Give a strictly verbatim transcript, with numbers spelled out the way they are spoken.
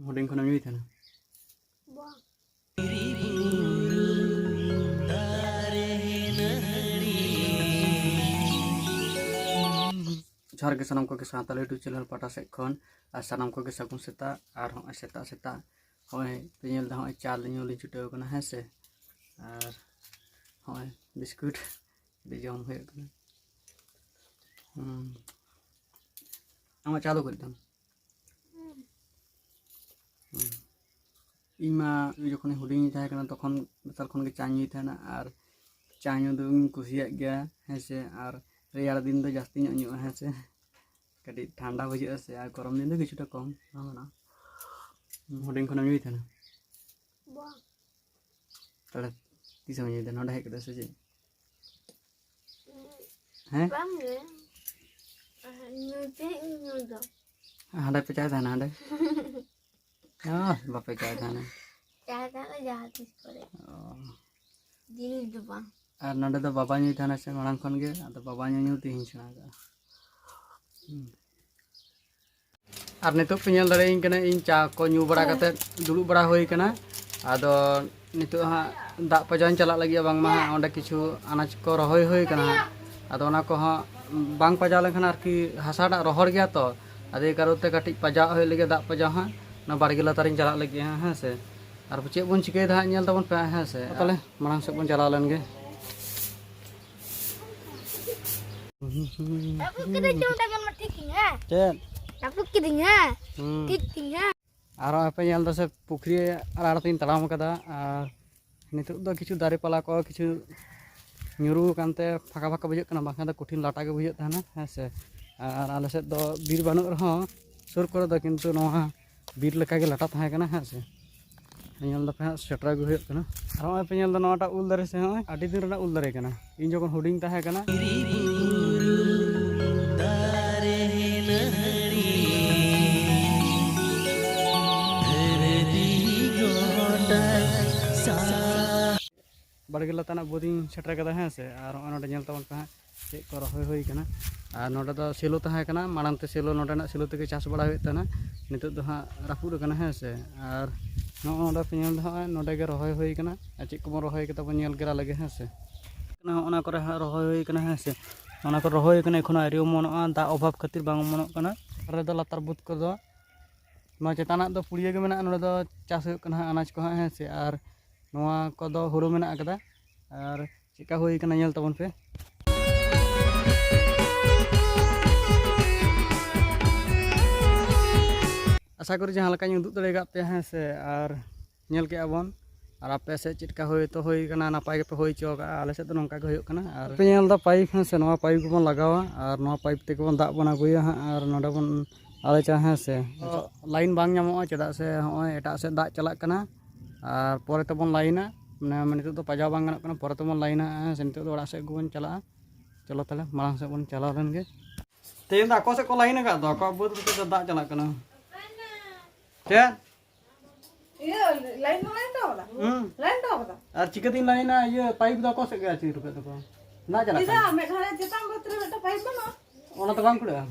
ᱦᱩᱰᱤᱧ ᱠᱷᱚᱱᱮᱢ ᱧᱩᱭ ᱛᱟᱦᱮᱱᱟ? ᱡᱚᱦᱟᱨ ᱜᱮ ᱥᱟᱱᱟᱢ ᱠᱚᱜᱮ ᱥᱟᱶᱛᱟᱞ YouTube ᱪᱮᱱᱮᱞ ᱯᱟᱦᱴᱟ ᱥᱮᱫ ᱠᱷᱚᱱ, ᱟᱨ ᱥᱟᱱᱟᱢ ᱠᱚᱜᱮ ᱥᱟᱹᱜᱩᱱ ᱥᱮᱛᱟᱜ᱾ ᱟᱨ ᱦᱚᱸᱜᱼᱚᱭ ᱥᱮᱛᱟᱜ ᱥᱮᱛᱟᱜ ᱦᱚᱸᱜᱼᱚᱭ ᱯᱮ ᱧᱮᱞ ᱮᱫᱟ, ᱦᱚᱸᱜᱼᱚᱭ ᱪᱟ ᱧᱩ ᱞᱤᱧ ᱪᱷᱩᱴᱟᱹᱣ ᱠᱟᱱᱟ, ᱦᱮᱸ ᱥᱮ᱾ ᱟᱨ ᱦᱚᱸᱜᱼᱚᱭ ᱵᱤᱥᱠᱩᱴ ᱠᱟᱹᱴᱤᱡ ᱡᱚᱢ ᱦᱩᱭᱩᱜ ᱠᱟᱱᱟ᱾ ᱦᱩᱸ᱾ ᱟᱢᱟᱜ ᱪᱟ ᱫᱚ ᱚᱠᱚᱭ ᱛᱟᱢ? ᱦᱩᱸ᱾ ᱤᱧ ᱢᱟ ᱡᱚᱠᱷᱚᱱ ᱦᱩᱰᱤᱧ ᱤᱧ ᱛᱟᱦᱮᱸ ᱠᱟᱱᱟ, ᱛᱚᱠᱷᱚᱱ ᱱᱮᱛᱟᱨ ᱠᱷᱚᱱ ᱜᱮ ᱪᱟ ᱧᱩᱭ ᱛᱟᱦᱮᱱᱟ, ᱟᱨ ᱪᱟ ᱧᱩ ᱫᱚᱧ ᱠᱩᱥᱤᱭᱟᱜ ᱜᱮᱭᱟ, ᱦᱮᱸ ᱥᱮ᱾ ᱟᱨ ᱨᱮᱭᱟᱲ ᱫᱤᱱ ᱫᱚ ᱡᱟᱹᱥᱛᱤ ᱧᱚᱜ ᱧᱩᱜᱼᱟ, ᱦᱮᱸ ᱥᱮ, ᱠᱟᱹᱴᱤᱡ ᱴᱷᱟᱱᱰᱟ ᱵᱩᱡᱷᱟᱹᱜᱼᱟ ᱥᱮ, ᱟᱨ ᱜᱚᱨᱚᱢ ᱫᱤᱱ ᱫᱚ ᱠᱤᱪᱷᱩᱴᱟ ᱠᱚᱢ ᱧᱟᱢᱚᱜᱼᱟ᱾ ᱦᱩᱰᱤᱧ ᱠᱷᱚᱱᱮᱢ ᱧᱩᱭ ᱛᱟᱦᱮᱱᱟ? ᱵᱟᱝ᱾ ᱛᱟᱦᱞᱮ ᱛᱤᱥᱮᱢ ᱧᱩᱭᱫᱟ? ᱱᱚᱰᱮ ᱦᱮᱡ ᱠᱟᱛᱮ ᱥᱮ ᱪᱮᱫ? ᱦᱮᱸ? ᱵᱟᱝ ᱜᱮ᱾ ᱧᱩ ᱛᱮ ᱤᱧ ᱧᱩ ᱫᱚ᱾ ᱦᱟᱸᱰᱮ ᱯᱮ ᱪᱟᱭ ᱛᱟᱦᱮᱱᱟ, ᱦᱟᱸᱰᱮ? ᱚ, ᱵᱟᱯᱮ ᱪᱟᱭ ᱛᱟᱦᱮᱱᱟ? ᱪᱟᱭ ᱛᱟᱦᱮᱱᱟ ᱡᱟᱦᱟᱸ ᱛᱤᱥ ᱠᱚᱨᱮ᱾ ᱚ᱾ ᱡᱤᱱᱤᱥ ᱫᱚ ᱵᱟᱝ᱾ ᱟᱨ ᱱᱚᱰᱮ ᱫᱚ ᱵᱟᱵᱟ ᱧᱩᱭ ᱛᱟᱦᱮᱱᱟ ᱥᱮ ᱢᱟᱲᱟᱝ ᱠᱷᱚᱱ ᱜᱮ, ᱟᱫᱚ ᱵᱟᱵᱟ ᱧᱩ ᱧᱩ ᱛᱮ ᱤᱧ ᱥᱮᱬᱟ ᱠᱟᱜᱼᱟ᱾ ᱦᱩᱸ᱾ ᱟᱨ ᱱᱤᱛᱚᱜ ᱯᱮ ᱧᱮᱞ ᱫᱟᱲᱮᱭᱟᱹᱧ ᱠᱟᱱᱟ, ᱤᱧ ᱪᱟ ᱠᱚ ᱧᱩ ᱵᱟᱲᱟ ᱠᱟᱛᱮ ᱫᱩᱲᱩᱵ ᱵᱟᱲᱟ ᱦᱩᱭ ᱠᱟᱱᱟ᱾ ᱟᱫᱚ ᱱᱤᱛᱚᱜ ᱦᱟᱸᱜ ᱫᱟᱜ ᱯᱟᱡᱟᱣ ᱤᱧ ᱪᱟᱞᱟᱜ ᱞᱟᱹᱜᱤᱫ, ᱵᱟᱝᱢᱟ ᱦᱟᱸᱜ ᱚᱸᱰᱮ ᱠᱤᱪᱷᱩ ᱟᱱᱟᱡ ᱠᱚ ᱨᱚᱦᱚᱭ ᱦᱩᱭ ᱠᱟᱱᱟ ᱦᱟᱸᱜ᱾ ᱟᱫᱚ ᱚᱱᱟ ᱠᱚᱦᱚᱸ ᱵᱟᱝ ᱯᱟᱡᱟᱣ ᱞᱮᱱᱠᱷᱟᱱ ᱟᱨᱠᱤ ᱦᱟᱥᱟᱴᱟᱜ ᱨᱚᱦᱚᱲ ᱜᱮᱭᱟ ᱛᱚ, ᱟᱫᱚ ᱮᱭ ᱠᱟᱨᱚᱱ ᱛᱮ ᱠᱟᱹᱴᱤᱡ ᱯᱟᱡᱟᱣ ᱦᱩᱭᱩᱜ ᱞᱟᱹᱜᱤᱫ, ᱫᱟᱜ ᱯᱟᱡᱟᱣ ᱦᱟᱸᱜ ᱚᱱᱟ ᱵᱟᱲᱜᱮ ᱞᱟᱛᱟᱨᱤᱧ ᱪᱟᱞᱟᱜ ᱞᱟᱹᱜᱤᱫ ᱦᱟᱸᱜ, ᱦᱮᱸ ᱥᱮ᱾ ᱟᱨ ᱪᱮᱫ ᱵᱚᱱ ᱪᱤᱠᱟᱹᱭᱮᱫᱟ ᱦᱟᱸᱜ, ᱧᱮᱞ ᱛᱟᱵᱚᱱ ᱯᱮ, ᱦᱮᱸ ᱥᱮ᱾ ᱛᱟᱦᱞᱮ ᱢᱟᱲᱟᱝ ᱥᱮᱫ ᱵᱚᱱ ᱪᱟᱞᱟᱣ ᱞᱮᱱ ᱜᱮ᱾ ᱨᱟᱹᱯᱩᱫ ᱠᱤᱫᱟᱹᱧ ᱪᱚᱝ, ᱰᱟᱵᱮᱞ ᱢᱟ ᱴᱷᱤᱠ ᱤᱧ, ᱦᱮᱸ? ᱪᱮᱫ? ᱨᱟᱹᱯᱩᱫ ᱠᱤᱫᱤᱧ, ᱦᱮᱸ? ᱦᱩᱸ᱾ ᱴᱷᱤᱠ ᱤᱧ, ᱦᱮᱸ? ᱟᱨ ᱱᱚᱜᱼᱚᱭ ᱯᱮ ᱧᱮᱞ ᱫᱟ ᱥᱮ, ᱯᱩᱠᱷᱨᱤ ᱟᱲᱟᱜ ᱛᱤᱧ ᱛᱟᱲᱟᱢ ᱠᱟᱫᱟ, ᱟᱨ ᱱᱤᱛᱚᱜ ᱫᱚ ᱠᱤᱪᱷᱩ ᱫᱟᱨᱮ ᱯᱟᱞᱟ ᱠᱚ ᱠᱤᱪᱷᱩ ᱧᱩᱨᱩ ᱟᱠᱟᱱ ᱛᱮ ᱯᱷᱟᱸᱠᱟ ᱯᱷᱟᱸᱠᱟ ᱵᱩᱡᱷᱟᱹᱜ ᱠᱟᱱᱟ, ᱵᱟᱝᱠᱷᱟᱱ ᱫᱚ ᱠᱚᱴᱷᱤᱱ ᱞᱟᱴᱟ ᱜᱮ ᱵᱩᱡᱷᱟᱹᱜ ᱛᱟᱦᱮᱱᱟ, ᱦᱮᱸ ᱥᱮ᱾ ᱟᱨ ᱟᱞᱮ ᱥᱮᱫ ᱫᱚ ᱵᱤᱨ ᱵᱟᱹᱱᱩᱜ ᱨᱮᱦᱚᱸ ᱥᱩᱨ ᱠᱚᱨᱮ ᱫᱚ, ᱠᱤᱱᱛᱩ ᱱᱚᱣᱟ ᱵᱤᱨ ᱞᱮᱠᱟᱜᱮ ᱞᱟᱴᱟ ᱛᱟᱦᱮᱸ ᱠᱟᱱᱟ, ᱦᱮᱸ ᱥᱮ᱾ ᱧᱮᱞ ᱫᱟᱯᱮ ᱦᱟᱸᱜ, ᱥᱮᱴᱮᱨ ᱟᱹᱜᱩ ᱦᱩᱭᱩᱜ ᱠᱟᱱᱟ᱾ ᱟᱨ ᱱᱚᱜᱼᱚᱭ ᱯᱮ ᱧᱮᱞ ᱫᱟ, ᱱᱚᱣᱟᱴᱟᱜ ᱩᱞ ᱫᱟᱨᱮ ᱥᱮ, ᱱᱚᱜᱼᱚᱭ ᱟᱹᱰᱤ ᱫᱤᱱ ᱨᱮᱱᱟᱜ ᱩᱞ ᱫᱟᱨᱮ ᱠᱟᱱᱟ᱾ ᱤᱧ ᱡᱚᱠᱷᱚᱱ ᱦᱩᱰᱤᱧ ᱛᱟᱦᱮᱸ ᱠᱟᱱᱟ, ᱵᱟᱲᱜᱮ ᱞᱟᱛᱟ ᱨᱮᱱᱟᱜ ᱵᱟᱹᱫᱤᱧ ᱥᱮᱴᱮᱨ ᱠᱟᱫᱟ, ᱦᱮᱸ ᱥᱮ᱾ ᱟᱨ ᱱᱚᱜᱼᱚᱭ ᱱᱚᱰᱮ ᱧᱮᱞ ᱛᱟᱵᱚᱱ ᱯᱮ ᱦᱟᱸᱜ, ᱪᱮᱫ ᱠᱚ ᱨᱚᱦᱚᱭ ᱦᱩᱭ ᱠᱟᱱᱟ᱾ ᱟᱨ ᱱᱚᱰᱮ ᱫᱚ ᱥᱮᱞᱳ ᱛᱟᱦᱮᱸ ᱠᱟᱱᱟ, ᱢᱟᱲᱟᱝ ᱛᱮ ᱥᱮᱞᱳ, ᱱᱚᱰᱮᱱᱟᱜ ᱥᱮᱞᱳ ᱛᱮᱜᱮ ᱪᱟᱥ ᱵᱟᱲᱟ ᱦᱩᱭᱩᱜ ᱛᱟᱦᱮᱱᱟ᱾ ᱱᱤᱛᱚᱜ ᱫᱚ ᱦᱟᱸᱜ ᱨᱟᱹᱯᱩᱫ ᱟᱠᱟᱱᱟ, ᱦᱮᱸ ᱥᱮ᱾ ᱟᱨ ᱱᱚᱜᱼᱚ ᱱᱚᱰᱮ ᱯᱮ ᱧᱮᱞ ᱫᱟ, ᱦᱚᱸᱜᱼᱚᱭ ᱱᱚᱰᱮ ᱜᱮ ᱨᱚᱦᱚᱭ ᱦᱩᱭ ᱠᱟᱱᱟ᱾ ᱟᱨ ᱪᱮᱫ ᱠᱚᱵᱚᱱ ᱨᱚᱦᱚᱭ ᱠᱟᱫᱟ ᱵᱚᱱ ᱧᱮᱞ ᱜᱮᱨᱟ ᱞᱮᱜᱮ, ᱦᱮᱸ ᱥᱮ᱾ ᱦᱚᱸᱜᱼᱚ ᱱᱟ ᱠᱚᱨᱮ ᱦᱟᱸᱜ ᱨᱚᱦᱚᱭ ᱦᱩᱭ ᱠᱟᱱᱟ, ᱦᱮᱸ ᱥᱮ᱾ ᱚᱱᱟ ᱠᱚ ᱨᱚᱦᱚᱭ ᱠᱟᱱᱟ, ᱮᱠᱷᱚᱱᱳ ᱟᱹᱣᱨᱤ ᱚᱢᱚᱱᱚᱜᱼᱟ, ᱫᱟᱜ ᱚᱵᱷᱟᱵᱽ ᱠᱷᱟᱹᱛᱤᱨ ᱵᱟᱝ ᱚᱢᱚᱱᱚᱜ ᱠᱟᱱᱟ᱾ ᱟᱞᱮ ᱫᱚ ᱞᱟᱛᱟᱨ ᱵᱟᱹᱫᱽ ᱠᱚᱫᱚ, ᱱᱚᱣᱟ ᱪᱮᱛᱟᱱᱟᱜ ᱫᱚ ᱯᱩᱲᱤᱭᱟᱹ ᱜᱮ ᱢᱮᱱᱟᱜᱼᱟ, ᱱᱚᱰᱮ ᱫᱚ ᱪᱟᱥ ᱦᱩᱭᱩᱜ ᱠᱟᱱᱟ ᱦᱟᱸᱜ ᱟᱱᱟᱡᱽ ᱠᱚ ᱦᱟᱸᱜ, ᱦᱮᱸ ᱥᱮ᱾ ᱟᱨ ᱱᱚᱣᱟ ᱠᱚᱫᱚ ᱦᱩᱲᱩ ᱢᱮᱱᱟᱜ ᱟᱠᱟᱫᱟ᱾ ᱟᱨ ᱪᱮᱫᱠᱟ ᱦᱩᱭ ᱠᱟᱱᱟ ᱧᱮᱞ ᱛᱟᱵᱚᱱ ᱯᱮ᱾ ᱟᱥᱟ ᱠᱚᱨᱤ ᱡᱟᱦᱟᱸ ᱞᱮᱠᱟᱧ ᱩᱫᱩᱜ ᱫᱟᱲᱮ ᱟᱠᱟᱫ ᱯᱮᱭᱟ, ᱦᱮᱸ ᱥᱮ᱾ ᱟᱨ ᱧᱮᱞ ᱠᱮᱜᱼᱟ ᱵᱚᱱ, ᱟᱨ ᱟᱯᱮ ᱥᱮᱫ ᱪᱮᱫ ᱞᱮᱠᱟ ᱦᱩᱭ ᱛᱚ ᱦᱩᱭ ᱠᱟᱱᱟ, ᱱᱟᱯᱟᱭ ᱜᱮᱯᱮ ᱦᱩᱭ ᱦᱚᱪᱚ ᱠᱟᱜᱼᱟ᱾ ᱟᱞᱮ ᱥᱮᱫ ᱫᱚ ᱱᱚᱝᱠᱟ ᱜᱮ ᱦᱩᱭᱩᱜ ᱠᱟᱱᱟ᱾ ᱟᱨ ᱯᱮ ᱧᱮᱞ ᱫᱟ ᱯᱟᱭᱤᱯ, ᱦᱮᱸ ᱥᱮ, ᱱᱚᱣᱟ ᱯᱟᱭᱤᱯ ᱜᱮᱵᱚᱱ ᱞᱟᱜᱟᱣᱟ ᱟᱨ ᱱᱚᱣᱟ ᱯᱟᱭᱤᱯ ᱛᱮᱜᱮ ᱵᱚᱱ ᱫᱟᱜ ᱵᱚᱱ ᱟᱹᱜᱩᱭᱟ ᱦᱟᱸᱜ, ᱟᱨ ᱱᱚᱰᱮ ᱵᱚᱱ ᱟᱨᱮᱪᱟ, ᱦᱮᱸ ᱥᱮ᱾ ᱚ, ᱞᱟᱭᱤᱱ ᱵᱟᱝ ᱧᱟᱢᱚᱜᱼᱟ, ᱪᱮᱫᱟᱜ ᱥᱮ ᱦᱚᱸᱜᱼᱚᱭ ᱮᱴᱟᱜ ᱥᱮᱫ ᱫᱟᱜ ᱪᱟᱞᱟᱜ ᱠᱟᱱᱟ᱾ ᱟᱨ ᱯᱚᱨᱮ ᱛᱮᱵᱚᱱ ᱞᱟᱭᱤᱱᱟ, ᱢᱟᱱᱮ, ᱢᱟᱱᱮ ᱱᱤᱛᱚᱜ ᱫᱚ ᱯᱟᱡᱟᱣ ᱵᱟᱝ ᱜᱟᱱᱚᱜ ᱠᱟᱱᱟ, ᱯᱚᱨᱮ ᱛᱮᱵᱚᱱ ᱞᱟᱭᱤᱱᱟ, ᱦᱮᱸ ᱥᱮ᱾ ᱱᱤᱛᱚᱜ ᱫᱚ ᱚᱲᱟᱜ ᱥᱮᱫ ᱜᱮᱵᱚᱱ ᱪᱟᱞᱟᱜᱼᱟ᱾ ᱪᱚᱞᱚ ᱛᱟᱦᱞᱮ ᱢᱟᱲᱟᱝ ᱥᱮᱫ ᱵᱚᱱ ᱪᱟᱞᱟᱣ ᱞᱮᱱ ᱜᱮ᱾ ᱛᱮᱦᱮᱧ ᱫᱚ ᱟᱠᱚ ᱥᱮᱫ ᱠᱚ ᱞᱟᱭᱤᱱ ᱟᱠᱟᱫ ᱫᱚ, ᱟᱠᱚᱣᱟᱜ ᱵᱟᱹᱫᱽ ᱨᱮ ᱫᱟᱜ ᱪᱟᱞᱟᱜ ᱠᱟᱱᱟ᱾ ᱪᱮᱫ? ᱤᱭᱟᱹ, ᱞᱟᱭᱤᱱ ᱵᱟᱝ ᱞᱟᱭᱤᱱ ᱦᱚᱴᱚ ᱠᱟᱫᱟ? ᱦᱩᱸ᱾ ᱞᱟᱭᱤᱱ ᱦᱚᱴᱚ ᱠᱟᱫᱟ? ᱟᱨ ᱪᱤᱠᱟᱹᱛᱤᱧ ᱞᱟᱭᱤᱱᱟ? ᱤᱭᱟᱹ, ᱯᱟᱭᱤᱯ ᱫᱚ ᱟᱠᱚ ᱥᱮᱫ ᱜᱮ ᱟᱹᱪᱩᱨ ᱠᱟᱫ ᱛᱟᱠᱚᱣᱟ᱾ ᱫᱟᱜ ᱪᱟᱞᱟᱜ ᱪᱮᱫᱟᱜ? ᱠᱟᱱᱟ᱾ ᱢᱮᱫ ᱫᱷᱟᱨᱮ ᱪᱮᱛᱟᱱ ᱵᱟᱹᱫᱽ ᱨᱮ ᱢᱤᱫᱴᱟᱝ ᱯᱟᱭᱤᱯ ᱵᱟᱹᱱᱩᱜᱼᱟ? ᱚᱱᱟ ᱫᱚ ᱵᱟᱝ ᱠᱩᱲᱟᱹᱜᱼᱟ᱾